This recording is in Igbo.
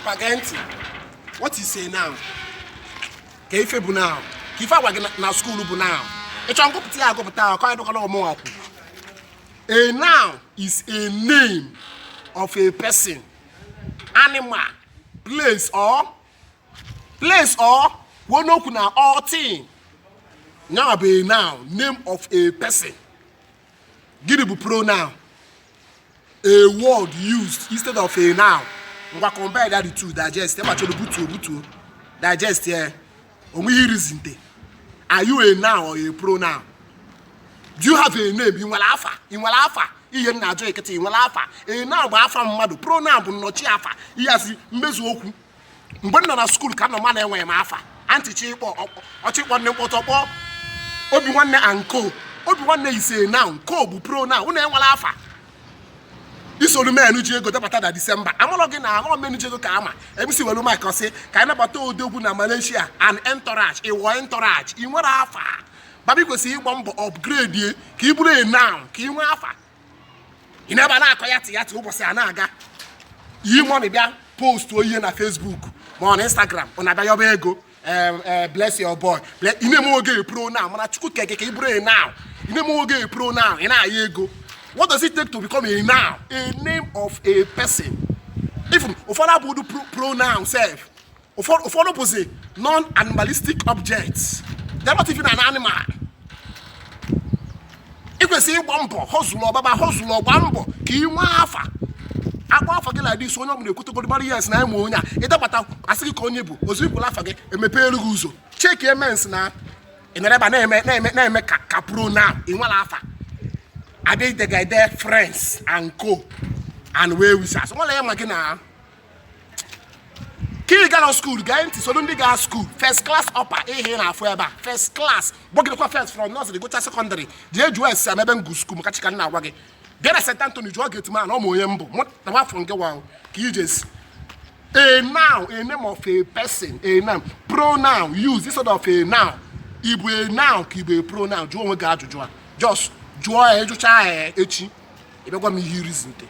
Mpa, gee ntị. What is a noun? Ka ife bụ noun, ka ife agwa gị na school bụ noun. Ị chọrọ ngụpụta ya, agụpụta ya, ka dụkọrọ ọmụnwa kwu. A noun is a name of a person, animal, place or kwuo n'okwu na all thing. Nyawa bụ a noun, name of a person. Gịnị bụ pronoun? A word used instead of a noun. Ngwa, compare that, the two, digest. Ebe achọrọ butuo butuo, digest ya onwe ihe reason te. Are you a noun or a pronoun? Do you have a name? Ị nwere afa? Ị nwere afa? Ihe m na-ajụ ekete, ị nwere afa? A noun bụ afa mmadụ, pronoun bụ nnọchi afa. Ihe asị mmezu okwu. Mgbe m nọ na school ka nọ ma na-enweghị m afa. Antị ịkpọ ọchịkpọ nne mkpọtọ kpọọ Obi Nwanne and Co. Obi Nwanne is a noun, co bụ pronoun. Unu enwere afa. Isolu menu ji ego debata na Disemba, amalọ gị na amalọ menu ji ego ka ama MC welu mike ọsị ka anyị nabata odogwu na Malaysia and entourage. Ịwọ entourage, ị nwere afa. Baba, ị kwesịrị ịgba mbọ upgrade ye ka ị bụrụ a noun, ka ị nwee afa. Ị na-ebe a na-akọ ya tị ya tị ụbọchị a na-aga yi money bịa post ihe na Facebook ma ọ na Instagram, ọ na-abịa yọba ego. Bless your boy. Ị na-eme oge pronoun, mana Chukwu keke ka ị bụrụ a noun. Ị na-eme oge pronoun, ị na-aya ego. What does it take to become a noun? A name of a person. Even ụfọdụ abụghị pronoun sef. Ụfọdụ bụzi non-animalistic objects. They're not even an animal. Ị kwesịrị ịgba mbọ hustle, ọbaba hustle, gba mbọ ka ị nwee afa. Akpọ afa gị like this, onye ọbụla ekwutegoro mara, yes, na ịmụ onye a. Ịdabata, asị gị ka onye bụ ozugbo ikwuru afa gị, emepe elu gị ụzọ. Check emens na ị nọrọ ebe a na-eme na-eme na-eme ka pronoun. Ị nwere afa, abịa idega ede friends and co and well wishers. Nwere ya ma gị na ka ị gara school. Gee ntị, soro ndị gaa school first class upper. Ihe ị na-afụ ebe a, first class, gbọgidekwa first from nursery gụcha secondary. Jee jụọ ese am ebe m gụ school, maka chika nna agwa gị. Bịa na St. Anthony, jụọ gate man, ọ ma onye mbụ mụ na nwafọ nke wa ka ijesi. A noun, a name of a person. A noun, pronoun use instead of a noun. Ịbụ a noun ka ịbụ a pronoun? Jụọ onwe gị ajụjụ a. Just jụọ ya. Ịjụcha ya echi, ị bịa gwa m ihe reason te.